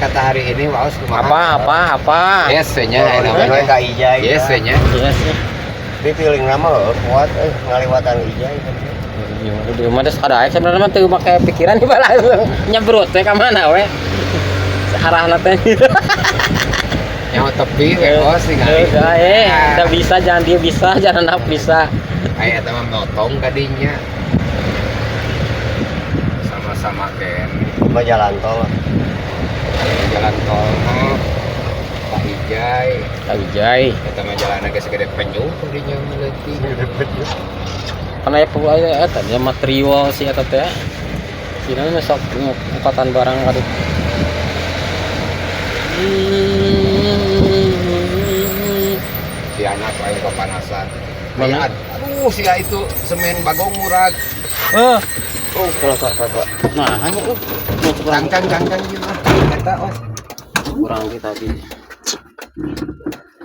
kata hari ini, Waos, kumaha? Apa apa apa? Yes nya. Oh, namanya. ka Ijai. Yes nya. Yes. Tapi feeling nama heuh kuat euy ngaliwatan Ijai. Iya, di rumah teh ada aya sebenarnya mah teu make pikiran di bala nyebrut teh ka mana we. Arahna teh. Nyaho tepi we, Os, ningali. Udah, udah bisa, jangan dia bisa, jangan apa bisa. Aya eta mah motong kadinya. Sama-sama ken. Coba jalan tol. Jalan tol mah Pak Ijai. Pak Ijai. Eta mah jalanna geus segede penyu kadinya mah leutik. Kan aya perlu aya eta dia material si eta teh. Sina mah sok ngukatan barang kadu. Si anak aing kepanasan. Mana? Aduh, si itu semen bagong murag. Eh, Oh, kalau kalau nah hanya tuh. Cangcang cangcang gitu ah. Eta, Os. Kurang kita tadi.